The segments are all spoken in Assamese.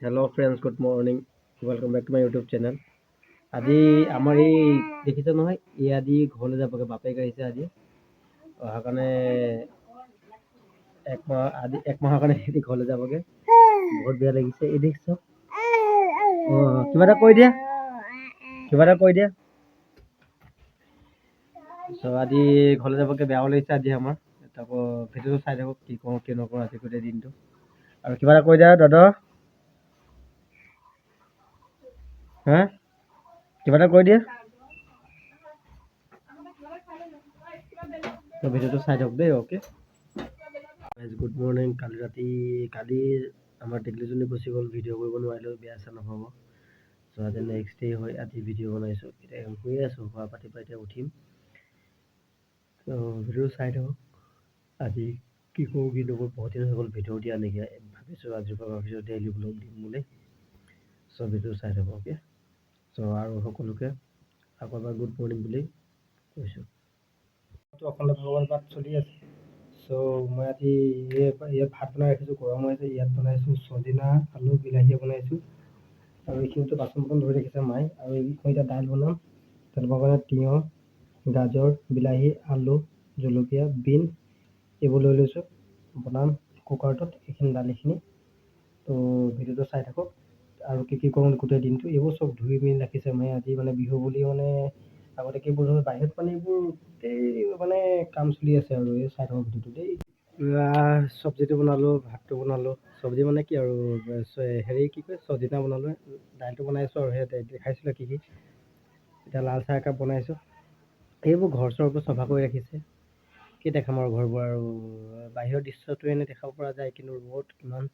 Hello friends, good morning, welcome back to my YouTube channel. আজি আমাৰ এই দেখিছে নহয়, এই আজি ঘৰলৈ যাবগৈ। বাপেক আহিছে আজি, অহাৰ কাৰণে একমাহ, আজি এক মাহৰ কাৰণে সিহঁতি ঘৰলৈ যাবগৈ। বহুত বেয়া লাগিছে। এই দেখিছ, অঁ, কিবা এটা কৈ দিয়া, কিবা এটা কৈ দিয়া। চ' আজি ঘৰলৈ যাবগৈ, বেয়াও লাগিছে আজি আমাৰ। আকৌ ভিডিঅ'টো চাই থাকক, কি কৰোঁ কি নকৰোঁ আজি গোটেই দিনটো। আৰু কিবা এটা কৈ দিয়া দাদা। হা, কিবা এটা কৈ দিয়া। তো ভিডিঅ'টো চাই থাকক দেই। Okay, good morning. কালি ৰাতি, কালি আমাৰ টিকলিজনী গুচি গ'ল, ভিডিঅ' কৰিব নোৱাৰিলোঁ, বেয়া চেয়া নাপাব। চ' আজি নেক্সট ডে হয়, আজি ভিডিঅ' বনাইছোঁ। এতিয়া শুয়ে আছোঁ, শোৱা পাতিৰ পৰা এতিয়া উঠিম। ত' ভিডিঅ'টো চাই থাকক, আজি কি কৰোঁ কি নকৰোঁ। বহুত দিন হৈ গ'ল ভিডিঅ' দিয়া নেকি, ভাবিছোঁ আজিৰ পৰা ভাবিছোঁ ডেইলি ব্লগ দিম বুলি। চ' ভিডিঅ' চাই থাকক, অ'কে। চ' আৰু সকলোকে আকৌ এবাৰ গুড মৰ্ণিং বুলি কৈছোঁ। অখণ্ড ভাগৱত পাঠ চলি আছে। চ' মই আজি ইয়াত ভাত বনাই ৰাখিছোঁ, গৰম হৈ আছে। ইয়াত বনাইছোঁ চজিনা আলু বিলাহীয়ে বনাইছোঁ আৰু এইখিনিতো বাচন বৰ্তন ধুই ৰাখিছে মায়ে। আৰু মই এতিয়া দাইল বনাম। দাইল বনাবৰ কাৰণে তিয়ঁহ, গাজৰ, বিলাহী, আলু, জলকীয়া, বিন এইবোৰ লৈ লৈছোঁ। বনাম কুকাৰটোত এইখিনি দালিখিনি। তো ভিডিঅ'টো চাই থাকক আৰু কি কি কৰোঁ গোটেই দিনটো। এইবোৰ চব ধুই মেলি ৰাখিছে মায়ে আজি, মানে বিহু বুলি, মানে আগতে এইবোৰ বাহিৰত, মানে এইবোৰ গোটেই মানে কাম চলি আছে। আৰু এই চাই থাকক ভিডিঅ'টো দেই। চব্জিটো বনালোঁ, ভাতটো বনালোঁ। চব্জি মানে কি আৰু, হেৰি কি কয়, চজিনা বনালোঁ, দাইলটো বনাইছোঁ আৰু সেই দেখাইছিলোঁ কি কি। এতিয়া লাল চাহ একাপ বনাইছোঁ। এইবোৰ ঘৰ চৰবোৰ চফা কৰি ৰাখিছে। কি দেখাম আৰু ঘৰবোৰ, আৰু বাহিৰৰ দৃশ্যটো এনেই দেখাব পৰা যায়, কিন্তু ৰ'দ কিমান।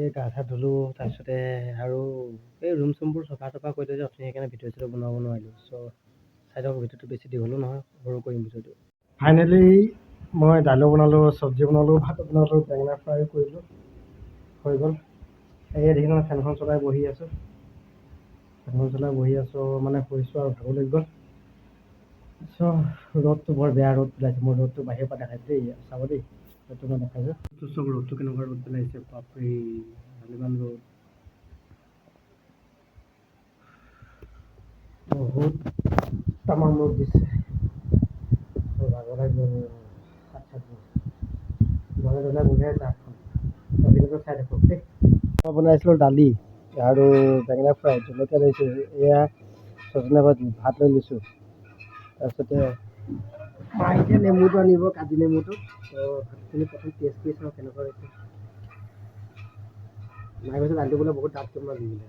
এই গা চা ধুলোঁ, তাৰপিছতে আৰু এই ৰুম চুমবোৰ চফা তফা কৰি থৈছে অথনি, সেইকাৰণে ভিডিঅ' চিডিঅ' বনাব নোৱাৰিলোঁ। চ' চাই থাকক ভিডিঅ'টো, বেছি দীঘলো নহয়, সৰু কৰিম ভিডিঅ'টো। ফাইনেলি মই দাইলো বনালোঁ, চব্জি বনালোঁ, ভাতো বনালোঁ, বেঙেনা ফ্ৰাইও কৰিলোঁ, হৈ গ'ল। এই দেখিছে, ফেনখন চলাই বহি আছোঁ, ফেনখন চলাই বহি আছোঁ, মানে শুইছোঁ আৰু ভাগৰ লাগি গ'ল। চ' ৰ'দটো বৰ বেয়া ৰ'দ পেলাইছে। মই ৰ'দটো বাহিৰৰ পৰা দেখাইছোঁ দেই, চাব দেই, ৰ'দটো মই দেখাইছোঁ। চব ৰ'দটো কেনেকুৱা ৰ'দ পেলাইছে, বাপৰে, ভালেমান ৰ'দ, বহুত তামাম ৰ'দ দিছে। ভাগৰ লাগি গ'ল, হাত চাত ধনে ধনে গোন্ধাই আছে হাতখন। ভিডিঅ'টো চাই থাকক দেই। মই বনাইছিলোঁ দালি আৰু বেঙেনা ফ্ৰাই, জলকীয়া লৈছোঁ, এয়া ছজনা ভাজি, ভাত লৈ লৈছোঁ। তাৰপিছতে মায়ে এতিয়া নেমুটো আনিব, কাজি নেমুটো। তো ভাতখিনি প্ৰথম টেষ্ট কৰি চাওঁ কেনেকুৱা হৈছে। মায়ে কৈছে দালিটো বোলে বহুত ডাঠকৈ বনালি বোলে।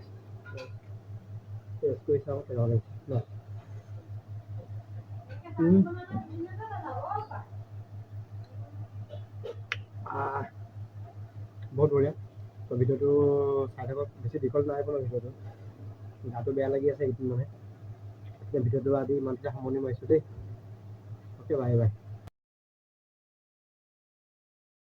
টেষ্ট কৰি চাওঁ কেনেকুৱা লাগিছে ন। বহুত বঢ়িয়া। তো ভিডিঅ'টো চাই থাকক, বেছি দীঘল নাই বনোৱা ভিডিঅ'টো, গাটো বেয়া লাগি আছে এইকেইদিন। মানে এতিয়া ভিডিঅ'টো আজি ইমানতে সামৰণি মাৰিছোঁ দেই। Okay, bye bye.